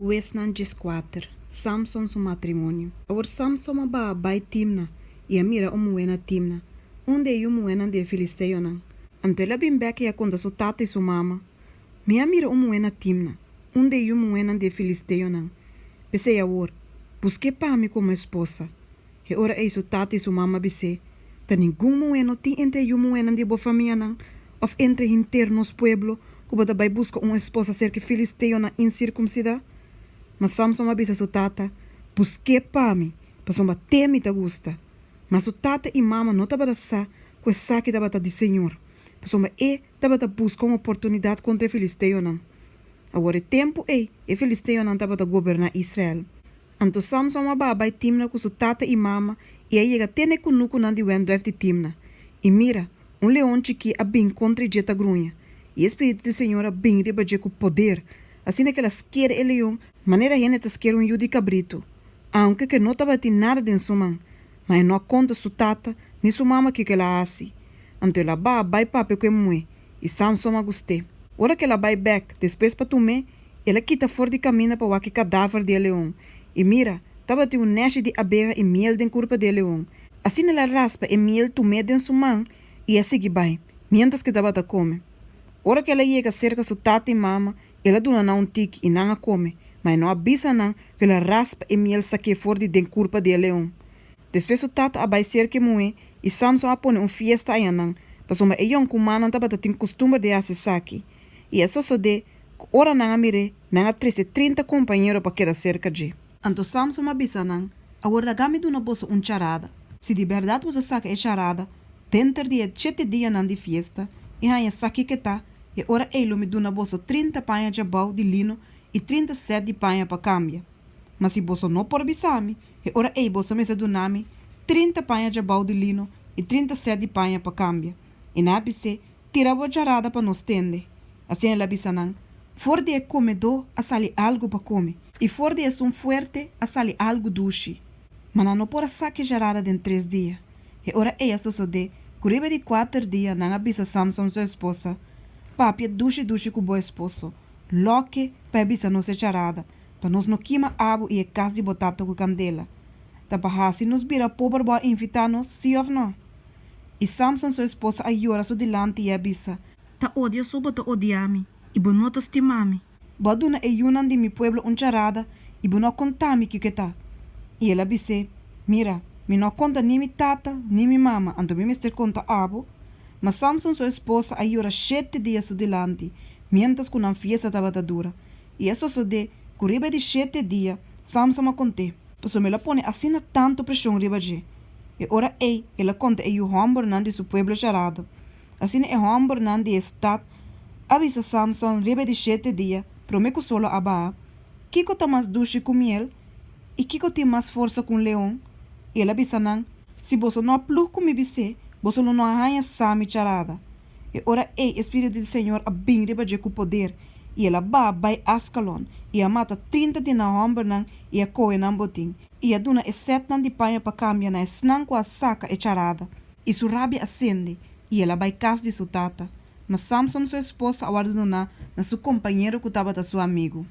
Huesnan 14, Samson su matrimonio. Awor Samson a baha bai Timna i a mira un muhé na Timna, un di e yu muhénan di e filisteonan. Anto el a bin bèk i a konta su tata i su mama, Mi a mira un muhé na Timna, un di e yu muhénan di e filisteonan. P'esei awor, busk'é pa mi komo esposa. E ora ei su tata i su mama a bis'é, Ta ningun muhé no tin entre e yu muhénan di bo famianan òf entre henter nos pueblo ku bo ta bai buska un esposa serka e filisteonan insirkumsidá? Ma Samson a bisa su tata, Busk'é pa mi, pasobra t'e mi ta gusta. Ma su tata i mama no tabata sa ku esaki tabata di señor, pasobra e tabata buska un oportunidat kontra e filisteonan. Awor e tempu ei e filisteonan tabata goberná Israel. Anto Samson a baha bai Timna ku su tata i mama i a yega te na e kunukunan di wendrùif di Timna. I mira, un leon chikí a bin kontra dje ta gruña, i e spiritu di señor a bin riba dje ku poder, asina ku el a sker e leon manera hende ta sker un yu di kabritu, aunke ku e no tabatin nada den su man. Ma e no a konta su tata ni su mama kiko el a hasi. Anto el a baha bai papia ku e muhé, i Samson a gust'é. Ora ku el a bai bèk despues pa tum'é, El a kita for di kaminda pa wak e kadaver di e leon, i mira, tabatin un nèshi di abeha i miel den kurpa di e leon. Asina el a raspa e miel tum'é den su man i a sigui bai, miéntras ku e tabata kome. Ora ku el a yega serka su tata i mama, el a duna nan un tiki i nan a kome, ma e no a bisa nan ku el a raspa e miel sak'é for di den kurpa di e leon. Despues su tata a bai serka e muhé, i Samson a pone un fiesta ayanan, pasobra e yònkumannan tabata tin kustumber di hasi esaki. I a sosodé ku ora nan a mir'é, nan a trese 30 kompañero pa keda serka dje. Anto Samson a bisa nan, Awor laga mi duna boso un charada. Si di bèrdat boso saka e charada denter di e shete dianan di fiesta i haña sa kiko e ta, e ora ei lo mi duna boso 30 paña djabou di lino i 30 sèt di paña pa kambia. Ma si boso no por bisa mi, e ora ei boso mester duna mi 30 paña djabou di lino i 30 sèt di paña pa kambia. I nan a bis'é, Tira bo charada pa nos tende. Asina el a bisa nan, For di e komedó a sali algu pa kome, i for di esun fuerte a sali algu dushi. Ma nan no por a saka e charada den tres dia. E ora ei a sosodé ku riba di kuater dia nan a bisa Samson su esposa, Papia dushi dushi ku bo esposo, loke pa e bisa nos e charada, pa nos no kima abo i e kas di bo tata ku kandela. Ta pa hasi nos bira pober bo a invitá nos, sí òf nò? I Samson su esposa a yora su dilanti i a bisa. Ta odia so bo ta odia mi, i bo no ta stima mi. Bo a duna e yunan di mi pueblo un charada, i bo no a konta mi kiko e ta. I el a bis'é, Mira, mi no a konta ni mi tata ni mi mama, anto mi mester konta abo? Ma Samson su esposa a yora shete dia su dilanti, miéntras ku nan fiesta tabata dura. I a sosodé ku riba e di shete dia Samson a kont'é. Pasobra el a pone asina tantu preshon riba dje. E ora ei el a konta e yu hòmbernan di su pueblo charada. Asina e hòmbernan di e stat a bisa Samson riba e di shete dia, promé ku solo a baha, Kiko ta mas dushi ku miel? I kiko tin mas forsa ku un leon? I el a bisa nan, Si boso no a plug ku mi bis'é, boso lo no a haña sa mi charada. E ora ei e spiritu di señor a bin riba dje ku poder, i el a baha bai Askalon, i a mata 30 di nan hòmbernan i a kohe nan botin, i a duna e sètnan di paña pa kambia na esnan ku a saka e charada. I su rabia a sende, i el a bai kas di su tata. Ma Samson su esposa a wòrdu duná na su kompañero ku tabata su amigu.